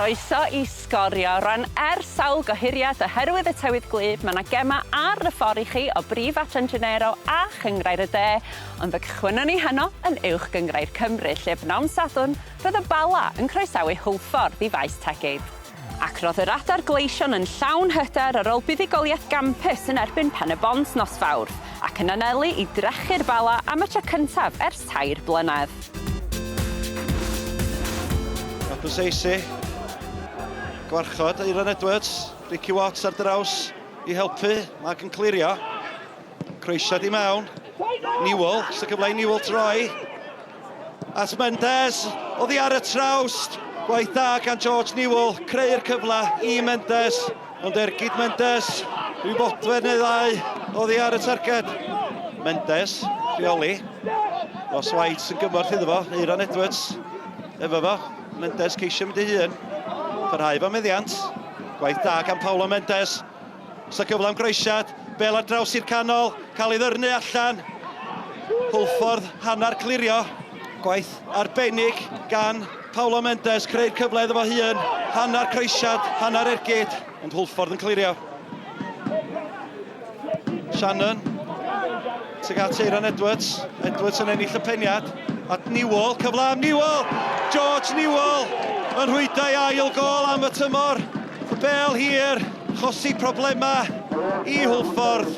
Croeso i Sgorio. Rwan, ers sawl gohiriad oherwydd y tywydd gwlyb, mae 'na gemau ar y ffordd i chi o Brif Adran Genero a Chynghrair y De, ond fe cychwynnon ni heno yn Uwch Gynghrair Cymru, lle bnawn Sadwrn roedd y Bala yn croesawu Hwlffordd i Faes Tegid. Ac roedd yr Adar Gleision yn llawn hyder ar ôl buddugoliaeth gampus yn erbyn Pen-y-bont nos Fawrth, ac yn anelu i drechu'r Bala am y tro cyntaf ers tair blynedd. Aberseisi. Gwarchod Eiron Edwards. Ricky Watts ar draws i helpu. Mark yn clirio. Croesiad i mewn. Newell, sy'n cyfle i Newell troi. At Mendes, oddi ar y trawst. Gwaith da gan George Newell, creu'r cyfle i Mendes. Ond ergyd Mendes, rhyw fodfedd neu ddau oddi ar y targed. Mendes, rheoli. Ross White yn gymorth iddo fo, Eiron Edwards efo fo. Mendes ceisio mynd ei hun. Parhau fo meddiant. Gwaith da gan Paulo Mendes. Sa cyfle am groesiad. Bel ar draws i'r canol. Cael ei ddyrnu allan. Hwlffordd hanner clirio. Gwaith arbennig gan Paulo Mendes. Creu'r cyfle iddo fo hun. Hanner croesiad, hanner ergyd. Ond Hwlffordd yn clirio. Shannon. Tuag at Eiron Edwards. Edwards yn ennill y peniad. At Newell, cyfle am Newell! George Newell yn rhwydo ei ail gol am y tymor. Y bel hir, chosi problemau i Hwlffordd.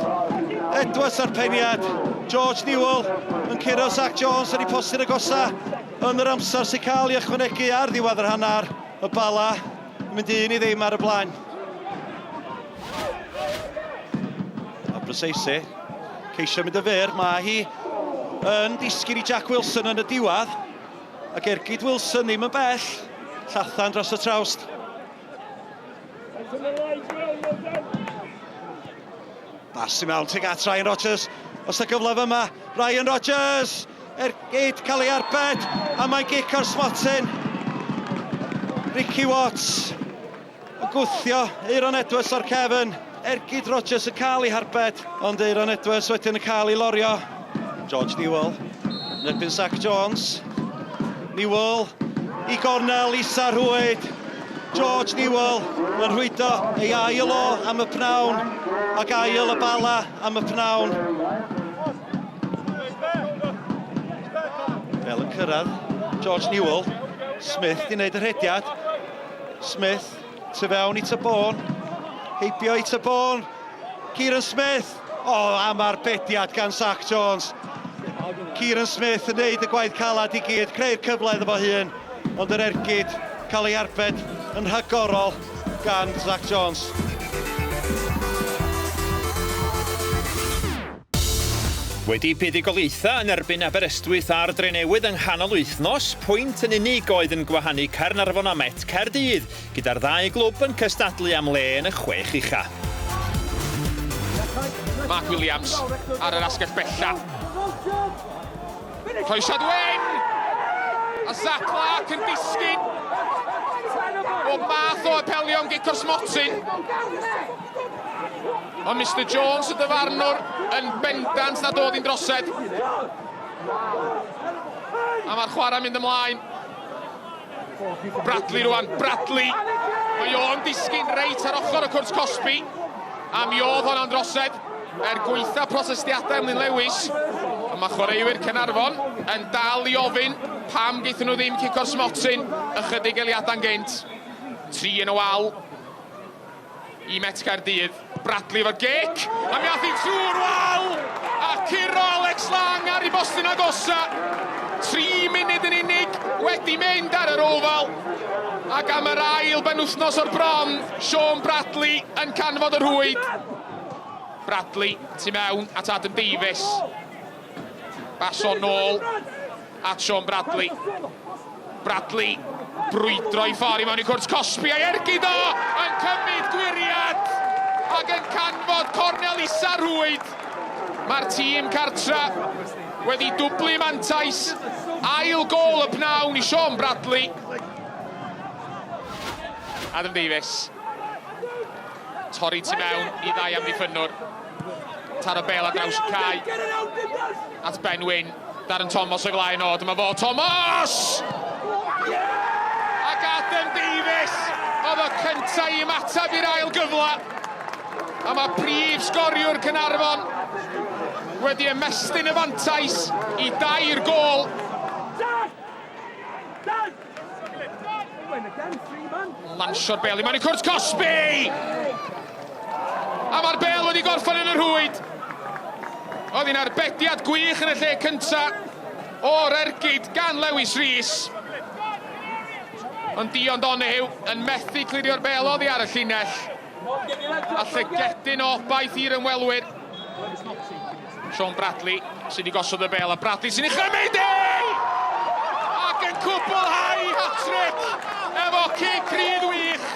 Edwards ar peniad. George Newell yn curo Zach Jones yn ei postyn agosa yn yr amser sy'n cael ei ychwanegu ar ddiwedd yr hanner. Y Bala yn mynd 1-0 ar y blaen. Abraseisi, ceisio mynd y fyr, mae hi yn disgyn i Jack Wilson yn y diwedd. Ac ergyd Wilson ddim yn bell, llathan dros y trawst. Bas i mewn tuag at Ryan Rogers. Os y gyfle fyma, Ryan Rogers! Ergyd cael ei arbed, a mae'n gic o'r smotyn. Ricky Watts yn gwthio Eiron Edwards o'r cefn. Ergyd Rogers yn cael ei harbed, ond Eiron Edwards wedyn yn cael ei lorio. George Newell yn erbyn Zach Jones. Newell i gornel isa rhwyd. George Newell yn rhwydo ei ail o am y pnawn ac ail y Bala am y pnawn. Bel yn cyrraedd George Newell. Smith di wneud y rhediad. Smith tu fewn i Tabone. Heibio i Tabone. Kieran Smith. O, oh, am arbediad gan Zach Jones. Kieran Smith yn neud y gwaith calad i gyd, creu'r cyfle iddo fo hun, ond yr ergyd cael ei arbed yn rhagorol gan Zach Jones. Wedi buddugoliaethau yn erbyn Aberystwyth a'r Drenewydd yng nghanol wythnos, pwynt yn unig oedd yn gwahanu Caernarfon a Met Caerdydd, gyda'r ddau glwb yn cystadlu am le yn y chwech ucha. Mark Williams ar yr asgell bella. Croesiad Wen! A Zach Clark yn disgyn. Bob math o apelio am gic o'r smotyn. Ond Mister Jones y dyfarnwr yn bendant nad oedd hi'n drosedd. A mae'r chwarae mynd ymlaen. Bradley rwan, Bradley! Mae o'n disgyn reit ar ochr y cwrt cosbi. A mi oedd honna'n drosedd er gweitha protestiadau Emlyn Lewis. Ond mae chwaraewyr Caernarfon yn dal i ofyn pam gaethon nhw ddim cic o'r smotyn ychydig eiliadau'n gynt. Tri yn y wal. I Met Caerdydd, Bradley efo'r gic, a mi ath hi trwy'r wal! A curo Alex Lang ar ei bostyn agosa. 3 munud yn unig wedi mynd ar yr Oval. Ac am yr ail benwythnos o'r bron, Sean Bradley yn canfod y rhwyd. Bradley tu mewn at Adam Davies. Baso nôl at Sean Bradley. Bradley brwydro i ffordd i mewn i cwrt cosbi a'i ergyd o yn cymryd gwyriad ac yn canfod cornel isa rhwyd. Mae'r tîm cartra wedi dwblu mantais. Ail gôl y pnawn i Sean Bradley. Adam Davies. Torri tu mewn i ddau amddiffynnwr. Taro bel ar draws y cae. At Ben Wyn. Darren Thomas o'i flaen o. Dyma fo, Thomas! Ac Adam Davies oedd y cyntaf i ymateb i'r ail gyfle. A mae prif sgoriwr Caernarfon wedi ymestyn y fantais i dair gôl. Lansio'r bel i mewn i cwrt cosbi! A mae'r bel wedi gorffen yn y rhwyd. Oedd hi'n arbediad gwych yn y lle cyntaf o'r ergyd gan Lewis Rees. Ond Dion Donoghue yn methu clirio'r bel oddi ar y llinell. A llygedyn o obaith i'r ymwelwyr. Sean Bradley sydd wedi gosod y bel, a Bradley sy'n ei chymryd e! Ac yn cwblhau hat-trick efo cic rydd wych,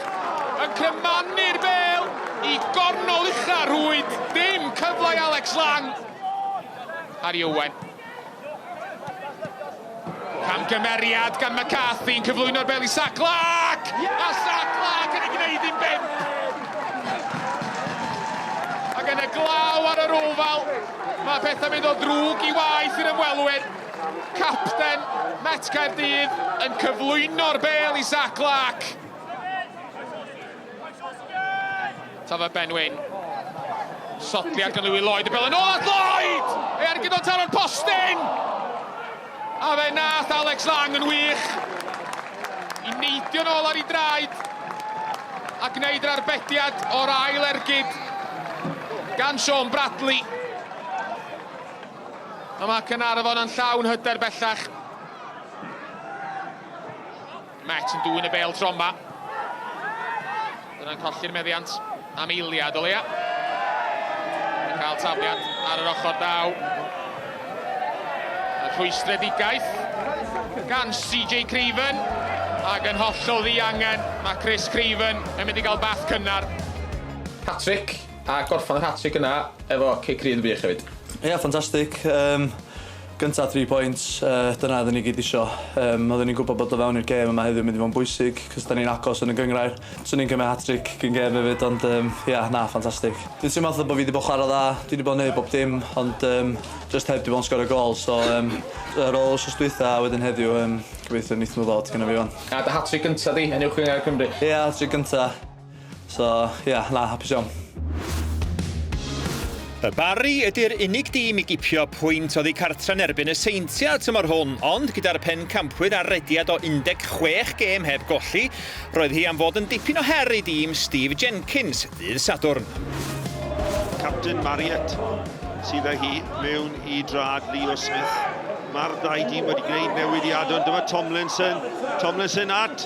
yn crymanu'r bel i gornol ucha rhwyd, dim cyfle i Alex Lang. Harry Owen. Camgymeriad gan McCarthy yn cyflwyno'r bel i Zach Clark! A Zach Clark yn ei gwneud hi'n bump! Ac yn y glaw ar yr ofal, mae pethau'n mynd o ddrwg i waeth i'r ymwelwyr. Capten Met Caerdydd yn cyflwyno'r bel i Zach Clark. Tafa Ben Wyn. Sodliad gan Louis Lloyd, y bel yn ôl at Lloyd! Ei ergyd o'n taro'r postyn! A fe nath Alex Lang yn wych i neidio nôl ar ei draed a gwneud yr arbediad o'r ail ergyd gan Sean Bradley. A mae Caernarfon yn llawn hyder bellach. Met yn dwyn y bêl tro yma. Dyna'n colli'r meddiant am eiliad o leia. Yn cael tafliad ar yr ochr daw. Y rhwystredigaeth gan CJ Craven ac yn hollol ddiangen mae Chris Craven yn mynd i gael bath cynnar. Hat-trick a gorffen yr hat-trick yna efo cic rydd wych hefyd. Ie, yeah, ffantastig. Um, Gynta 3 points, uh, dyna oedden ni gyd isio. Um, oedden ni'n gwybod bod o fewn i'r gêm yma heddiw mynd i fod yn bwysig, cos da ni'n agos yn y gynghrair. Swn i'n cymryd hat-trick cyn gêm hefyd, ond um, ia, na, ffantastig. Dwi'n teimlo fatha bod fi wedi bod chwarae dda, dwi wedi bod yn neud bob dim, ond um, just heb wedi bod yn sgorio gol, so um, ar ôl wsos dwytha a wedyn heddiw, um, gobeithio neith nhw ddod gyda fi wan. A dy hat-trick gynta di yn Uwch Gynghrair Cymru? Ie, yeah, hat-trick gynta. So, ia, yeah, na, hapus iawn. Y Barri ydy'r unig dîm i gipio pwynt oddi cartre yn erbyn y Seintiau tymor hwn, ond gyda'r pencampwyr ar rediad o 16 gêm heb golli, roedd hi am fod yn dipyn o her i dîm Steve Jenkins ddydd Sadwrn. Captain Marriott sydd â hi mewn i drad Leo Smith. Mae'r ddau dîm wedi gwneud newidiadau, ond dyma Tomlinson. Tomlinson at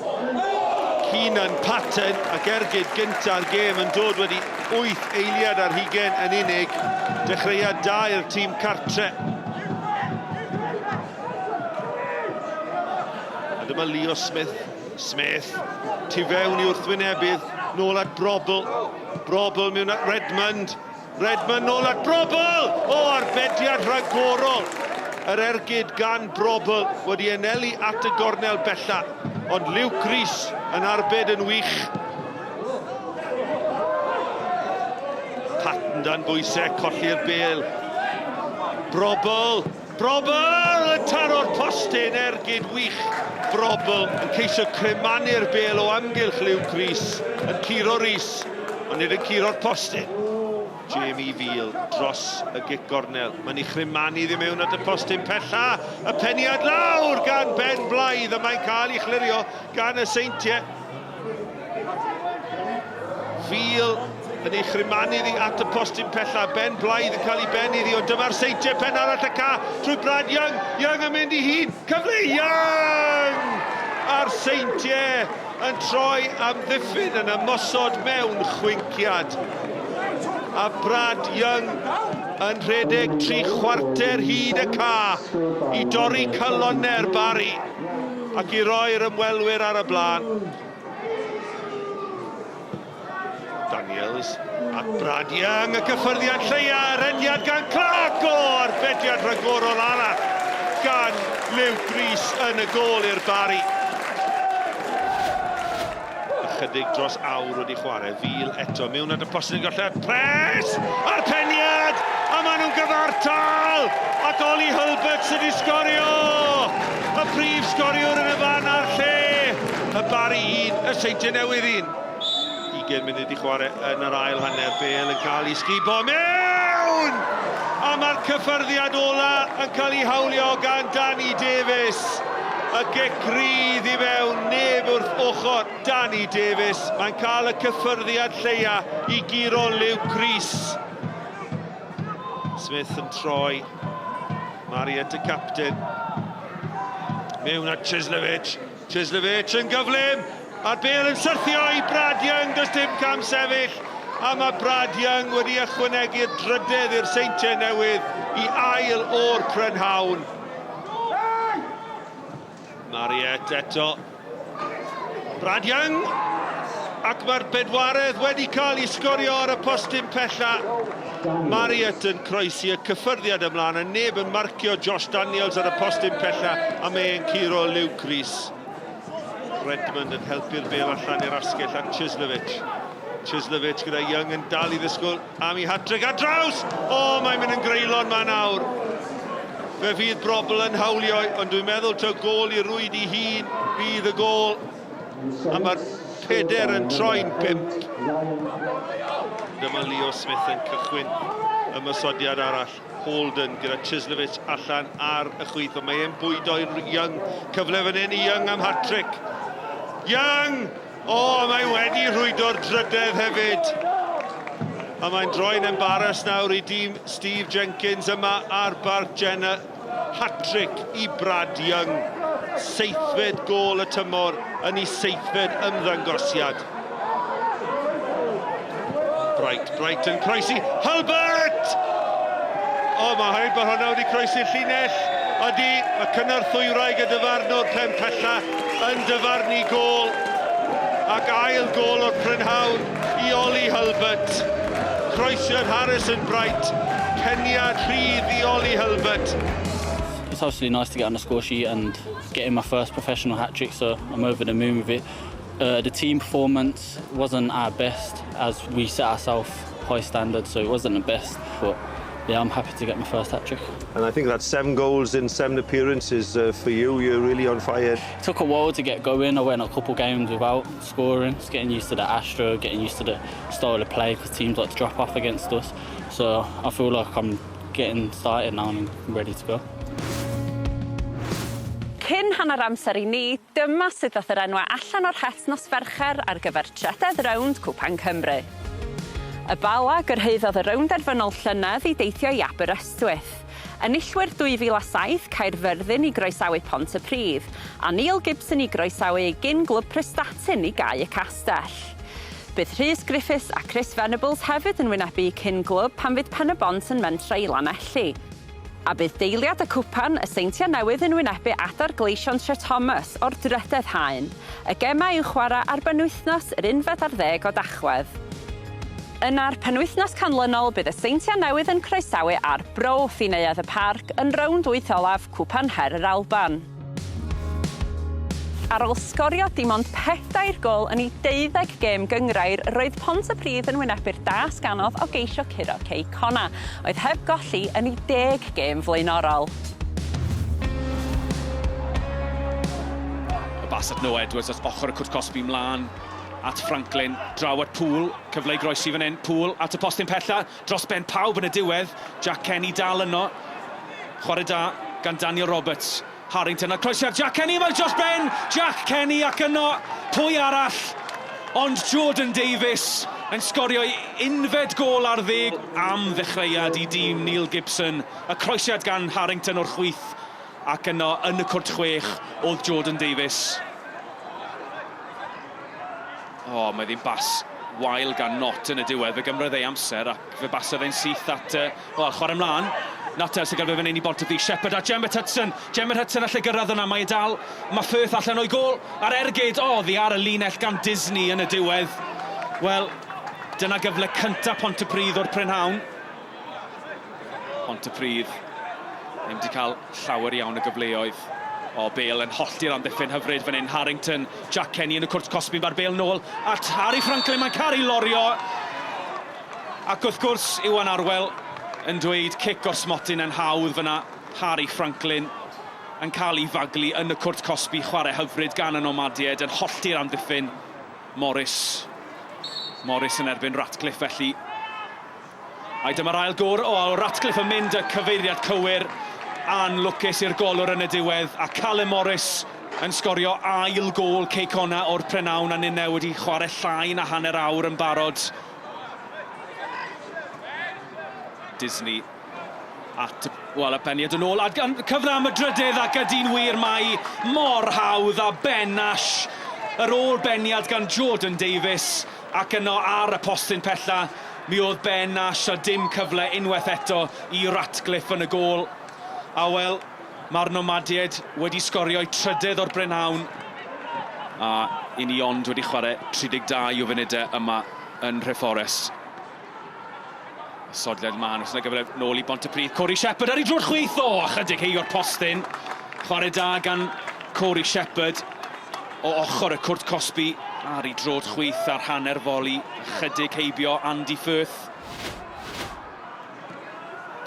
Keenan Patton ac ergyd gynta'r gêm yn dod wedi 8 eiliad ar hugen yn unig. Dechreuad da i'r tîm cartre. A dyma Leo Smith. Smith, tu fewn i wrthwynebydd, nôl at Brobl. Brobl mewn at Redmond. Redmond nôl at Brobl! O, arbediad rhagorol! Yr ergyd gan Brobl wedi anelu at y gornel bella, ond Luke Rees yn arbed yn wych. Patton dan bwysau, colli'r bel. Brobl! Brobl yn taro'r postyn, ergyd wych. Brobl yn ceisio cremanu'r bel o amgylch Luke Rees, yn curo Rees, ond nid yn curo'r postyn. Jamie Veal dros y gic gornel. Mae'n ei chremanu ddim mewn at y postyn pella. Y peniad lawr gan Ben Blythe, a mae'n cael ei chlirio gan y Seintiau. Veal yn ei chrymanu iddi at y postyn pella. Ben Blythe yn cael ei ben iddi, ond dyma'r Seintiau pen arall y ca trwy Brad Young. Young yn mynd i hun. Cyfle Young! A'r Seintiau yn troi amddiffyn yn ymosod mewn chwinciad. A Brad Young yn rhedeg 3/4 hyd y ca i dorri calonnau'r Barri ac i roi'r ymwelwyr ar y blaen. Daniels at Brad Young, y cyffyrddiad lleia, y rediad gan Clark, o, arbediad rhagorol arall gan Luke Rees yn y gôl i'r Barri. Ychydig dros awr wedi chwarae, Fil eto mewn at y postyn yn golled, Pres! A'r peniad! A maen nhw'n gyfartal! Ac Ollie Hulbert sydd wedi sgorio! Y prif sgoriwr yn y fan a'r lle! Y Barri 1, y Seintiau Newydd 1. 20 munud i chwarae yn yr ail hanner. Bale yn cael ei sgubo mewn! A mae'r cyffyrddiad ola yn cael ei hawlio gan Danny Davies. Y gic rydd i mewn, neb wrth ochr Danny Davies. Mae'n cael y cyffyrddiad lleia i guro Luke Rees. Smith yn troi. Marriott y captain. Mewn at Chislovich. Chislovich yn gyflym. A'r bel yn syrthio i Brad Young. Does dim cam sefyll. A mae Brad Young wedi ychwanegu'r drydedd i'r Seintiau Newydd i ail o'r prynhawn. Marriott eto. Brad Young! Ac mae'r bedwaredd wedi cael ei sgorio ar y postyn pella. Marriott yn croesi y cyffyrddiad ymlaen a neb yn marcio Josh Daniels ar y postyn pella a mae e'n curo Luke Rees. Redmond yn helpu'r bel allan i'r asgell at Chislovich. Chislovich gyda Young yn dal i ddisgwyl am ei hat-trick ar draws! O, mae'n mynd yn greulon ma nawr. Fe fydd Brobl yn hawlio, ond dwi'n meddwl taw gôl i rwyd i hun fydd y gôl. A mae'r peder yn troi'n pump. Dyma Leo Smith yn cychwyn ymosodiad arall. Holden gyda Chislovich allan ar y chwith, ond mae e'n bwydo i Young. Cyfle fan hyn i Young am hat-trick. Young! O, mae wedi rhwydo'r drydedd hefyd. A mae'n droi'n embaras nawr i dîm Steve Jenkins yma ar Barc Jenner. Hat-trick i Brad Young. Seithfed gôl y tymor yn ei seithfed ymddangosiad. Bright, Bright yn croesi. Hulbert! O, mae rhaid bod hwnna wedi croesi'r llinell. Ydy, mae cynorthwywraig y dyfarnwr pen pella yn dyfarnu gôl. Ac ail gôl o'r prynhawn i Ollie Hulbert. Croesiad Harrison Bright, peniad rhydd i Ollie Hulbert. It's obviously nice to get on the score sheet and getting my first professional hat-trick, so I'm over the moon with it. Uh, the team performance wasn't our best as we set ourselves high standards, so it wasn't the best, but yeah, I'm happy to get my first hat trick. And I think that's seven goals in seven appearances uh, for you. You're really on fire. It took a while to get going. I went a couple games without scoring. Just getting used to the Astro, getting used to the style of play because teams like to drop off against us. So I feel like I'm getting started now and I'm ready to go. Cyn hanner amser i ni, dyma sut ddath yr enwau allan o'r het nos Fercher ar gyfer trydedd rownd Cwpan Cymru. Y Bala gyrhaeddodd y rownd derfynol llynedd i deithio i Aberystwyth. Enillwyr 2007, Caerfyrddin i groesawu Pontypridd, a Neil Gibson i groesawu ei gyn-glwb Prestatyn i Gae y Castell. Bydd Rhys Griffiths a Chris Venables hefyd yn wynebu cyn-glwb pan fydd Pen-y-bont yn mentro i Lanelli. A bydd deiliad y cwpan, y Seintiau Newydd yn wynebu Adar Gleision Trethomas o'r drydedd haen. Y gemau i'w chwarae ar benwythnos yr unfed ar ddeg o Dachwedd. Yna'r penwythnos canlynol bydd y Seintiau Newydd yn croesawu Arbroath i Neuadd y Parc yn rownd wyth olaf Cwpan Her yr Alban. Ar ôl sgorio dim ond pedair gôl yn ei deuddeg gêm gynghrair, roedd Pontypridd yn wynebu'r dasg anodd o geisio curo Cei Connah, oedd heb golli yn ei deg gêm flaenorol. Y bas at Noah Edwards at ochr y cwrt cosbi mlaen at Franklin, draw at Poole, cyfle i groesi fan hyn, Poole at y postyn pella, dros ben pawb yn y diwedd, Jack Kenny dal yno, chwarae da gan Daniel Roberts. Harrington a croesiad Jack Kenny, mae dros ben Jack Kenny ac yno pwy arall ond Jordan Davies yn sgorio ei unfed gôl ar ddeg am ddechreuad i dîm Neil Gibson. Y croesiad gan Harrington o'r chwith ac yno yn y cwrt chwech oedd Jordan Davies. O, mae ddim bas wael gan Nott yn y diwedd. Fe gymrodd ei amser ac fe basodd e'n syth at, uh, wel, chwarae ymlaen. Nuttall sy'n cael fe fan hyn i Bontypridd. Shepherd a Jemmett Hudson. Jemmett Hudson allai gyrraedd yna. Mae e dal. Mae Firth allan o'i gôl. A'r ergyd, o, ddi ar y linell gan Disney yn y diwedd. Wel, dyna gyfle cyntaf Pontypridd o'r prynhawn. Pontypridd ddim wedi cael llawer iawn o gyfleoedd. O, Bale yn hollti'r amddiffyn hyfryd fan hyn. Harrington, Jack Kenny yn y cwrt cosbi, mae'r Bale nôl at Harry Franklin, mae'n cael ei lorio. Ac wrth gwrs, Iwan Arwel yn dweud cic o'r smotyn yn hawdd fyna. Harry Franklin yn cael ei faglu yn y cwrt cosbi, chwarae hyfryd gan y Nomadiaid yn hollti'r amddiffyn. Morris. Morris yn erbyn Ratcliffe felly. Ai dyma'r ail gôr. O, Ratcliffe yn mynd y cyfeiriad cywir. Anlwcus i'r golwr yn y diwedd. A Callum Morris yn sgorio ail gôl Cei Connah o'r prynhawn a ninne wedi chwarae llai na hanner awr yn barod. Disney at, wel, y peniad yn ôl, a cyfle am y drydydd ac ydy'n wir mae mor hawdd a Ben Nash yr ôl beniad gan Jordan Davies ac yno ar y postyn pella mi oedd Ben Nash a dim cyfle unwaith eto i Ratcliffe yn y gôl a wel mae'r Nomadiaid wedi sgorio'u trydedd o'r brynhawn a i ni ond wedi chwarae 32 o funudau yma yn Nhrefforest. Sodled man, os yna gyfle nôl i Bontypridd. Corey Shepherd ar ei drw'r chwith, o, ychydig heibio'r postyn. Chwarae da gan Corey Shepherd o ochr y cwrt cosbi ar ei drod chwith ar hanner foli, ychydig heibio Andy Firth.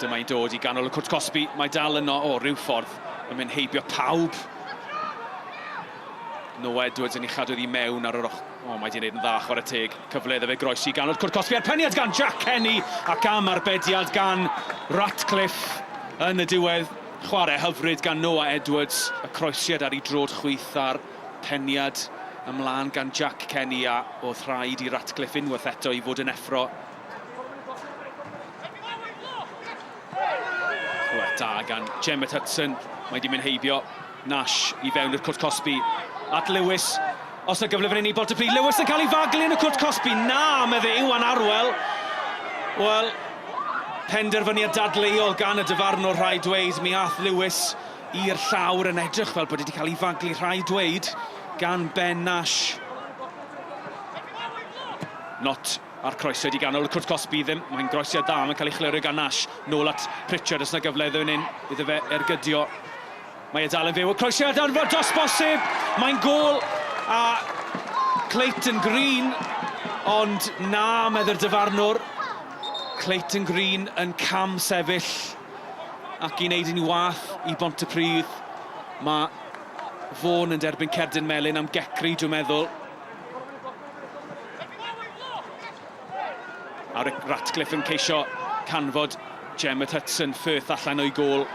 Dyma hi'n dod i ganol y cwrt cosbi, mae dal yno, o, rhyw ffordd yn mynd heibio pawb. Noah Edwards yn ei chadw iddi mewn ar yr ochr. O, mae 'di wneud yn dda, chwarae teg. Cyfle iddo fe groesi gan o'r cwrt cosbi a'r peniad gan Jack Kenny ac am arbediad gan Ratcliffe yn y diwedd. Chwarae hyfryd gan Noah Edwards, y croesiad ar ei droed chwith a'r peniad ymlaen gan Jack Kenny a oedd rhaid i Ratcliffe unwaith eto i fod yn effro. Chwarae da gan Jemmett Hudson, mae 'di mynd heibio Nash i fewn i'r cwrt cosbi at Lewis. Os na gyfle fan hyn i Bontypridd. Lewis yn cael ei faglu yn y cwrt cosbi. Na, medde Iwan Arwel. Wel, penderfyniad dadleuol gan y dyfarnwr rhaid dweud. Mi ath Lewis i'r llawr yn edrych fel bod wedi cael ei faglu rhaid dweud gan Ben Nash. Not a'r croesiad i ganol y cwrt cosbi ddim. Mae'n groesiad dda, mae'n cael ei chlirio gan Nash. Nôl at Pritchard, os na gyfle iddo fan hyn, iddo fe ergydio. Mae e dal yn fyw. Y croesiad anferth dos bosib! Mae'n gôl a Clayton Green, ond na, medde'r dyfarnwr. Clayton Green yn cam sefyll ac i wneud yn wath i Bontypridd. Mae Vaughan yn derbyn cerdyn melyn am gecru, dwi'n meddwl. A Rick Ratcliffe yn ceisio canfod Jemmett Hudson, Firth allan o'i gôl.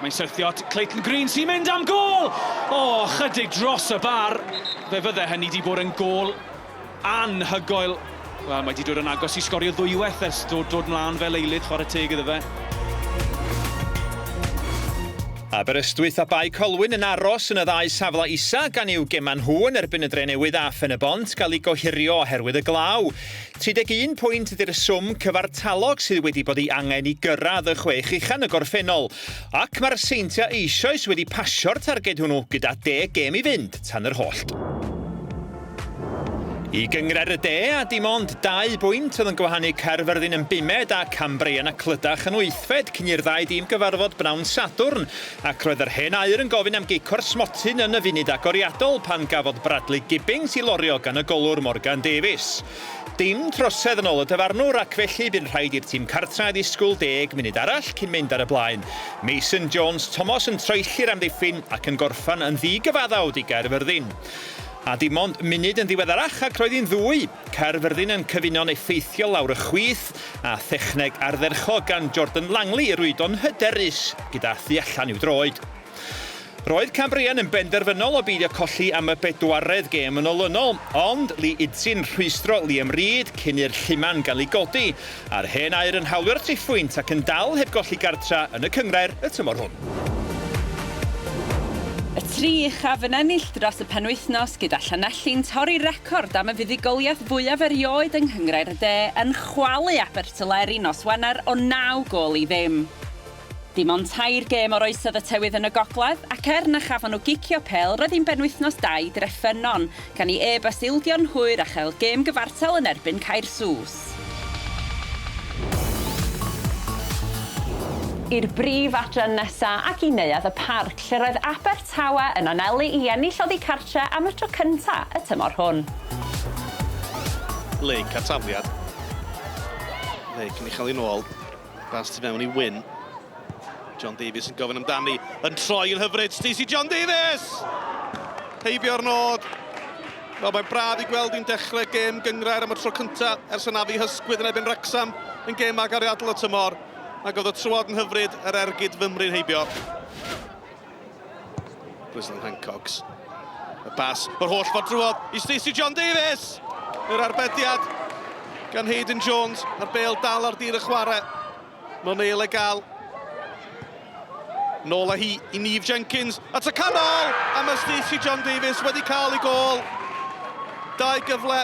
Mae'n syrthio at Clayton Green sy'n mynd am gôl! O, chydig dros y bar. Fe fydde hynny wedi bod yn gôl anhygoel. Wel, mae wedi dod yn agos i sgorio ddwywaith ers dod, dod mlaen fel eilydd, chwarae teg iddo fe. Aberystwyth a Bae Colwyn yn aros yn y ddau safle isa gan i'w gemau nhw yn erbyn y Drenewydd a Phen-y-bont gael eu gohirio oherwydd y glaw. 31 pwynt ydy'r swm cyfartalog sydd wedi bod ei angen i gyrraedd y chwech ucha yn y gorffennol, ac mae'r Seintiau eisoes wedi pasio'r targed hwnnw gyda deg gêm i fynd tan yr hollt. I Gynghrair y De, a dim ond dau bwynt oedd yn gwahanu Caerfyrddin yn bumed a Cambrian a Clydach yn wythfed cyn i'r ddau dîm gyfarfod bnawn Sadwrn, ac roedd yr hen aur yn gofyn am gic o'r smotyn yn y funud agoriadol pan gafodd Bradley Gibbings ei lorio gan y golwr Morgan Davies. Dim trosedd yn ôl y dyfarnwr ac felly bu'n rhaid i'r tîm cartra ddisgwyl deg munud arall cyn mynd ar y blaen. Mason Jones Thomas yn troelli'r amddiffyn ac yn gorffan yn ddi-gyfaddawd i Gaerfyrddin. A dim ond munud yn ddiweddarach ac roedd hi'n ddwy. Caerfyrddin yn cyfuno'n effeithiol lawr y chwith a thechneg ardderchog gan Jordan Langley i rwydo'n hyderus gyda thu allan i'w droed. Roedd Cambrian yn benderfynol o beidio colli am y bedwaredd gêm yn olynol, ond Lee Idsi'n rhwystro Liam Reid cyn i'r lluman gael ei godi, a'r hen aur yn hawlio'r triphwynt ac yn dal heb golli gartra yn y cynghrair y tymor hwn. Y tri uchaf yn ennill dros y penwythnos gyda Llanelli'n torri record am y fuddugoliaeth fwyaf erioed yng Nghynghrair y De yn chwalu Abertyleri nos Wener o naw gôl i ddim. Dim ond tair gêm oroesodd y tywydd yn y gogledd, ac er na chafon nhw gicio pêl roedd hi'n benwythnos da i Dreffynnon, gan i Airbus ildio'n hwyr a chael gêm gyfartal yn erbyn Caersws. I'r brif adran nesa ac i Neuadd y Parc, lle roedd Abertawe yn anelu i ennill oddi cartre am y tro cynta y tymor hwn. Lake ar tafliad. Lake yn ei chael hi'n ôl. Bas tu fewn i Wyn. John Davies yn gofyn amdani, yn troi yn hyfryd, Stacey John Davies! Heibio'r nod. Wel, mae'n braf i gweld hi'n dechrau gêm gynghrair am y tro cyntaf ers anafu hysgwydd yn erbyn Wrecsam yn gêm agoriadol y tymor. Ac oedd y trywod yn hyfryd, yr ergyd fymryn heibio. Bristol Hancocks. Y bas, yr holl ffordd drwodd i Stacey John Davies! Yr arbediad gan Hayden Jones, a'r bêl dal ar dir y chwarae. Mae'n eil e gael. Nôl â hi i Neve Jenkins. At y canol! A mae Stacey John Davies wedi cael ei gôl. Dau gyfle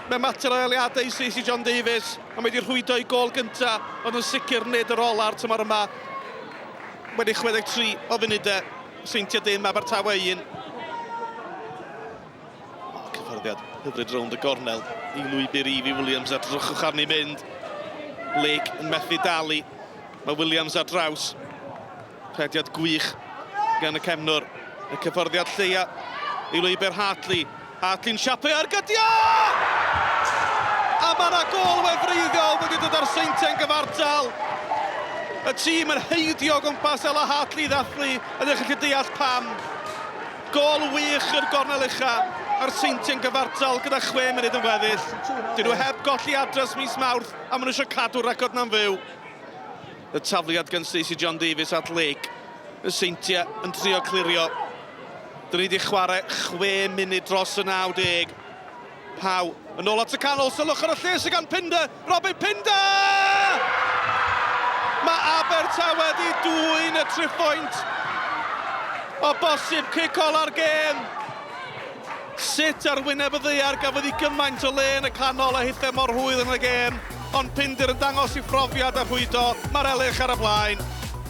mewn mater o eiliadau i Stacey John Davies. A mae wedi rhwydo ei gôl gyntaf, ond yn sicr nid yr ola'r tymor yma. Wedi 63 o funudau, Seintiau dim, Abertawe 1. O, cyffyrddiad hyfryd rownd y gornel i lwybr Evie Williams a drychwch arni mynd. Lake yn methu dalu. Mae Williams ar draws. Rhediad gwych gan y cefnwr. Y cyffyrddiad lleia i lwybr Hartley. Hartley'n siapu ar gydio! A mae yna gôl wefreiddiol wedi dod â'r Seintiau'n gyfartal. Y tîm yn heidio o gwmpas Ella Hartley i ddathlu, ydych chi'n gallu deall pam. Gôl wych i'r gornel ucha a'r Seintiau'n gyfartal gyda 6 munud yn weddill. Dyn nhw heb golli adre ers mis Mawrth a maen nhw eisiau cadw'r record 'na'n fyw. Y tafliad gan Stacey John Davies at Lake. Y Seintiau yn trio clirio. Dyn ni wedi chwarae 6 munud dros y 90. Paw yn ôl at y canol, sylwch ar y lle sydd gan Pinder, Robin Pinder! Mae Abertawe wedi dwyn y triphwynt. O bosib cic ola'r gêm. Sut ar wyneb y ddaear gafodd hi gymaint o le yn y canol a hithe mor hwyr yn y gêm, ond Pinder yn dangos ei phrofiad a rhwydo, mae'r Elyrch ar y blaen.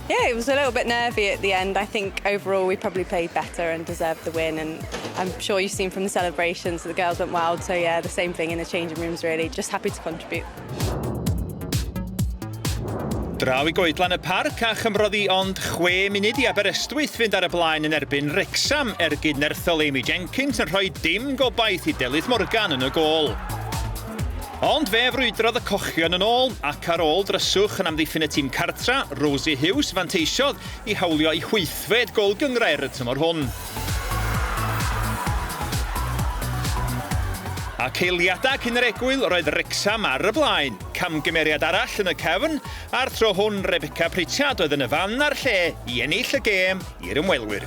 Yeah, it was a little bit nervy at the end. I think overall we probably played better and deserved the win, and I'm sure you've seen from the celebrations the girls went wild, so yeah, the same thing in the changing rooms really. Just happy to contribute. Draw i Goedlan y Parc a chymrodd hi ond 6 munud i Aberystwyth fynd ar y blaen yn erbyn Wrecsam, ergyd nerthol Amy Jenkins yn rhoi dim gobaith i Delyth Morgan yn y gôl. Ond fe frwydrodd y cochion yn ôl, ac ar ôl dryswch yn amddiffyn y tîm cartra, Rosie Hughes fanteisiodd i hawlio ei hwythfed gôl gynghrair y tymor hwn. Ac eiliadau cyn yr egwyl, roedd Wrecsam ar y blaen. Camgymeriad arall yn y cefn, a'r tro hwn Rebecca Pritchard oedd yn y fan a'r lle i ennill y gêm i'r ymwelwyr.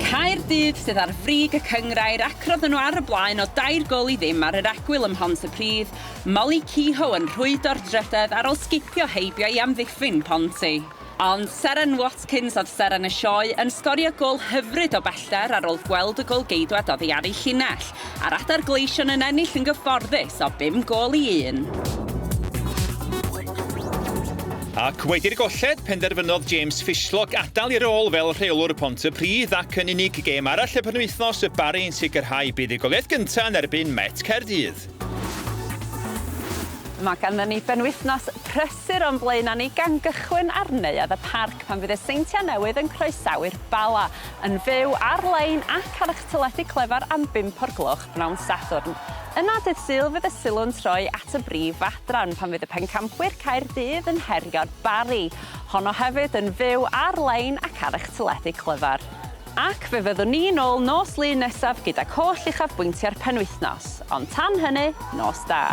Caerdydd sydd ar frig y cynghrair ac roedden nhw ar y blaen o dair gôl i ddim ar yr egwyl ym Mhontypridd, Molly Kehoe yn rhwydo'r drydedd ar ôl sgipio heibio i amddiffyn Ponty. Ond Seren Watkins oedd seren y sioe yn sgorio gôl hyfryd o bellter ar ôl gweld y gôl-geidwad oddi ar ei llinell, a'r Adar Gleision yn ennill yn gyfforddus o bum gôl i un. Ac wedi'r golled, penderfynodd James Fishlock adael ei rôl fel rheolwr Pontypridd ac yn unig gêm arall y penwythnos y Barri'n sicrhau buddugoliaeth gyntaf yn erbyn Met Caerdydd. Mae ganddon ni benwythnos prysur o'n blaenau ni gan gychwyn ar Neuadd y Parc pan fydd y Seintiau Newydd yn croesawu'r Bala yn fyw ar-lein ac ar eich teledu clyfar am 5 o'r gloch bnawn Sadwrn. Yna dydd Sul fydd y sylw'n troi at y brif adran pan fydd y pencampwyr Caerdydd yn herio'r Barri. Honno hefyd yn fyw ar-lein ac ar eich teledu clyfar. Ac fe fyddwn ni nôl nos Lun nesaf gydag holl uchafbwyntiau'r penwythnos. Ond tan hynny, nos da.